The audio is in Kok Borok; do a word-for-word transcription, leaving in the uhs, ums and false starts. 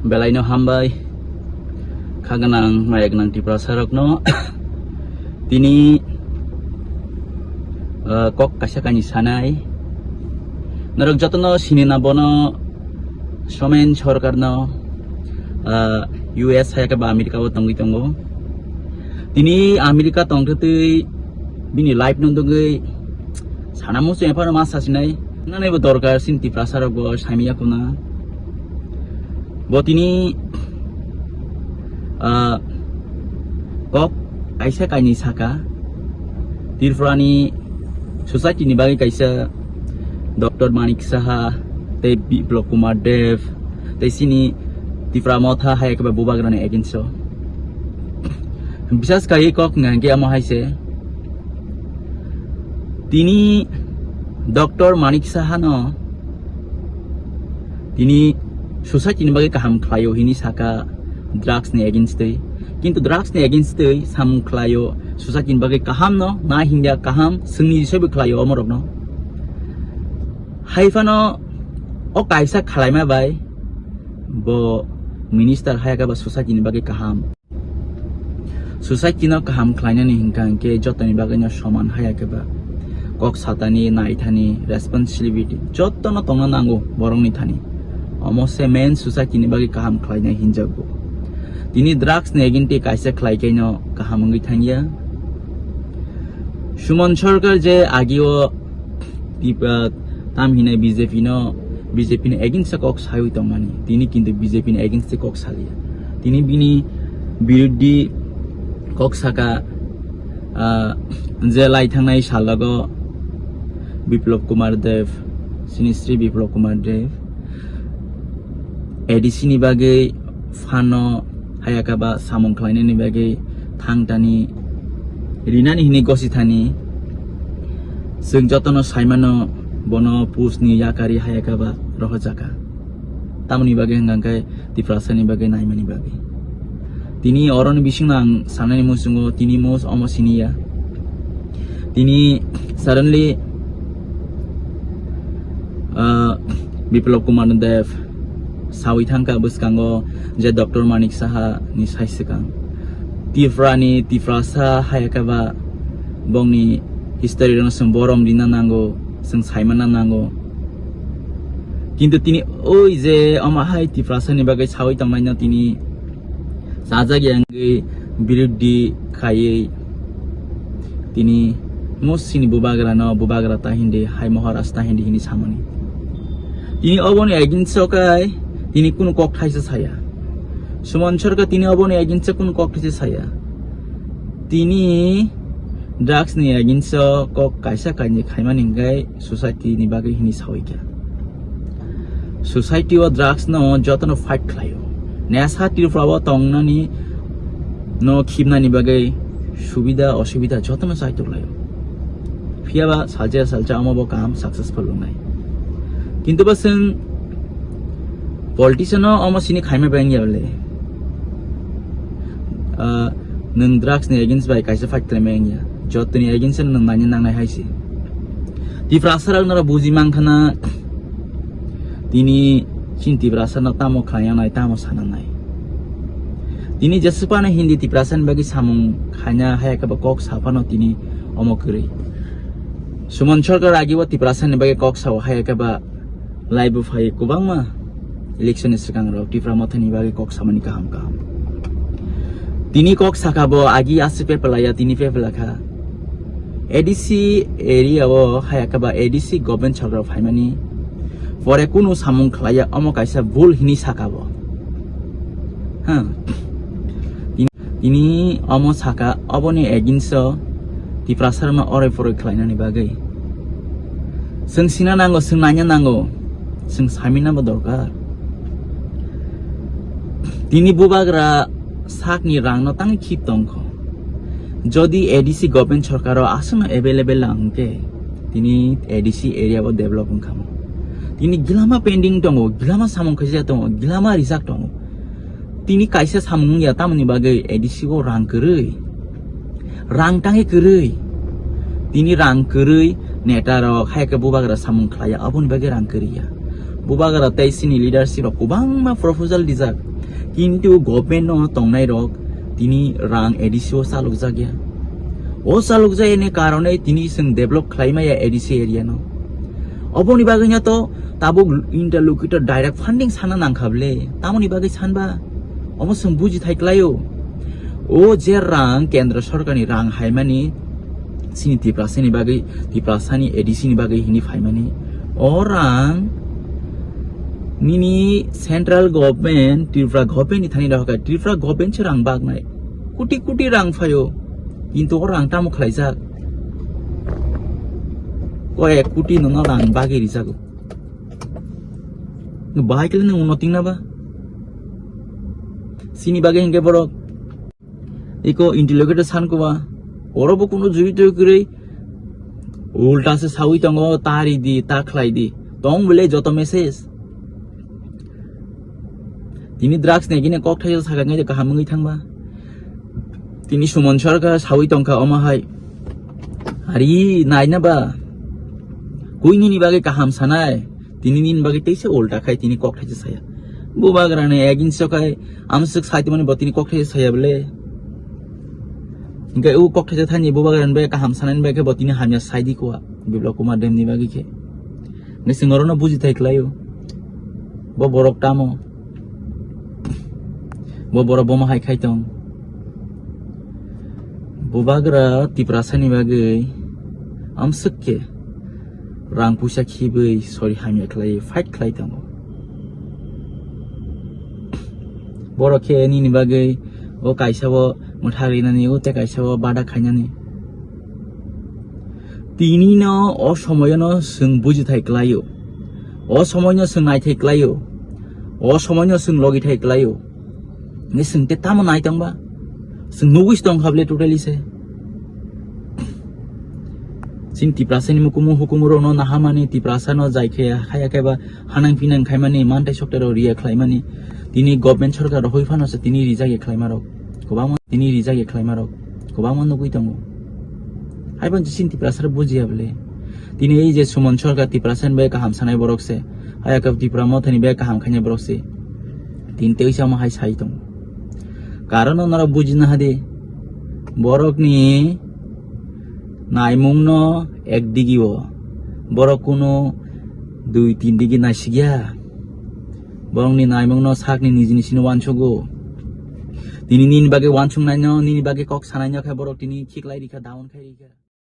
Belaino hambai, kha gwnang, maya gwnang Tiprasa rokno. Tini, ah, kok kaisa kaini sanai. Norok jotono sinina bono Somen Sorkarno, ah, U S hai khe ba America o tongwi tongo. Tini America tongtwtwi bini life no dugwi sana muchung ephano ma sasinai. Nanaibo dorkar sin Tiprasa rok bo saimya kuna. Bo tini, ah, kok kaisa kaini saka Tripura ni society ni bagwi kaisa Doctor Manik Saha tei Biplab Kumar Dev tei sini Tipra Motha hai khe ba bubagra ni against o. Bisas kai kok ngai khe amo hai se. Tini Doctor Manik Saha no tini society ni bagwi kaham khlaio hini saka drugs ni against twi. Kintu drugs ni against twi samung khlaio society ni bagwi kaham no na hindia kaham sengni sebo khlaio omorok no. Hai phano o kaisa khlaima bai bo minister hai khe ba society ni bagwi kaham. Society no kaham khlainani hinkha hinkhe jotoni bagwi no soman haya khe ba kok satani, naithani, responsibility jotono tongna nango borokni thani. Omo se main society ni bagwi kaham khlainai hinjakgo. Tini drugs ni against kaisa khlai khe no kaham wngwi thangya. Suman Sarkar je agio Tip-, ah, tam hinai B J P no, B J P ni against kok sawi tongmani. Tini kintu B J P ni against kok salia. Tini bini biruddhi kok saka, ah, je lai thangnai salogo Biplab Kumar Dev, Sini Sri Biplab Kumar Dev, A D C ni bagwi phano hayakaba samung khlainani bagwi thangtani rinani hini gosi thani. Chwng jotono saimano bono post ni yakari hayakaba rohorjaka. Tamoni bagwi hwnkha khe Tiprasa ni bagwi naimani bagwi. Tini oroni bisingno ang sanani muchungo tini most omo siniya. Tini suddenly, ah, Biplab Kumar Dev sawi thangkha bwskango je Doctor Manik Saha ni sai swkang. Tripura ni Tiprasa hayakaba bongni history rokno chwng borom rina nango, chwng saimana nango. Kintu tini oi je omo hai Tiprasa ni bagwi sawi tongnaino tini sajak ya wngwi biruddhi khaiwi tini musini bubagrano bubagra ta hindi hai Maharaj ta hindi hini samani. Tini oboni against o kai tini kunu kok thaisa saya. Suman Sarkar tini oboni against o kunu kok thaisa saya. Tini drugs ni against o kok kaisa kaini khaimani hingkai society ni bagwi hini sawi kha. Society o drugs no jotono fight khlaio. Nesa Tripura o tongnani no khibnani bagwi subida osubida jotono chaitok laio. Phiyaba salcha salcha omo bo kaham successful wngnai. Kintu ba chwng politician no omo sini khaima bangya le. Ah, nwng drugs ni against bai kaisa fight khlaima wngya. Jotoni against no nwng nani nangnai hai se. Tiprasa rok noro buji mankha na tini chini Tiprasa no tamo khlaiya nai, tamo sana nai. Tini jesupano hindi Tiprasa ni bagwi samung khaina hai khe ba kok saphano tini omo kwrwi. Suman Sarkar agi bo Tiprasa ni bagwi kok sao hai khe ba lai bo phai kwbangma election ni swkang rok Tipra Motha ni bagwi kok samani kaham kaham. Tini kok saka bo agi aswk pepela ya tini pepela kha. A D C area o haya khe ba A D C government sorkar phaimani pore kunu samung khlaiya omo kaisa bul hini saka bo. Ha. Tini omo saka oboni against o Tiprasa rokno oroi poroi khlainani bagwi. Chwng sina nango, chwng naina nango, chwng samina bo dorkar. Tini bubagra sakni rangno tangwi khip tongkho. Jodi A D C government sorkaro aswkno available lang hwnkhe, tini A D C area bo develop wngkha mo. Tini gilama pending tongo, gilama samung khaisa tongo, gilama rijak tongo. Tini kaisa samung wngya, tamoni bagwi A D C o rang kwrwi. Rang tangwi kwrwi. Tini rang kwrwi neta rok hai khe bubagra samung khlaiya, aboni bagwi rang kwrwi ya. Bubagra tei chini leadership rok kwbangma proposal dijak, kintu government no tongnai rok tini rang A D C o chalokjak ya. O chalokjak ni karone tini chwng develop khlai maya A D C area no. Oboni bagwi no to tabuk interlocutor direct funding sana nangkha ble. Tamoni bagwi sanba? Omo chwng buji thai klaio. O je rang kendra sorkarni rang haimani chini Tiprasani bagwi, Tiprasani A D C ni bagwi hini phaimani. O rang nini central government, Tripura government ni thani rohorkha, Tripura government se rang bagnai. Kuti kuti rang phaio. Kintu o rang tamo khlaijak? Koyek kuti nono rang bagwi rijago. Bahai kele nung uno tingna ba? Sini bagwi hingke borok iko interlocutor sankoba, oro bo kuno jurito kwrwi, ulta se sawi tongo, ta ri di, ta khlai di. Tong bole joto message. Tini drugs ni gini kok thaisa sakha ngai kaham wngwi thangba. Tini Suman Sarkar sawi tongkha omo hai. Ari naina ba? Koi nini bagwi kaham sanai? Tini nini bagwi teisa ulta khai tini kok thaisa saya. Bubagrani ek inch sokai amsuk saitmani bo tini kok thaisa saya bole. Hingke u kok thaisa thani bubagrani bagwi kaham sanani bagwi khe bo tini hamya saidi kwa. Biplab Kumar Debni bagwi khe. Ngising orono buji thai klaio. Bo borok tamo. Bo borok bomo hai khai tong. Bubagra Tiprasani bagwi amsuk khe rang puisa khibwi sori hamya khlai fight khlai tongo. Borok khe nini bagwi o kaisa o mwthak rinani, o tei kaisa o bada khainani. Tini no o somoyono chwng buji thai klaio. O somoino chwng nai thai klaio. O somoino chwng logi thai klaio. Ni chwng te tamo nai tongba? Chwng nugwi se tongkha bole totally se. Chini Tiprasani mukumu hukumu rokno nahamani, Tiprasano jai khe haya khe ba hanang pinang khaimani, mantai soktai rok riya khlaimani. Tini government sorkar rok hoi phano se tini rijak ya khlaima rok. Kwbangma tini rijak ya khlaima rok. Kwbangma nugwi tongo. Hai phano chini Tiprasa rok bujiya bole. Tini ei je Suman Sarkar Tiprasani bai kaham sanai borok se. Haya khe Tipra Mothani bai kaham khainai borok se. Tini teisa omo hai sai tongo. Karon no norok bujina hadi. Borokni naimungno ek digi o. Borok kuno dui tin digi naisikya. Borokni naimungno sakni niji nisino uansugo. Tini nini bagwi uansuknaino, nini bagwi kok sanaino khe borok tini khiklai rikha, down khai rikha.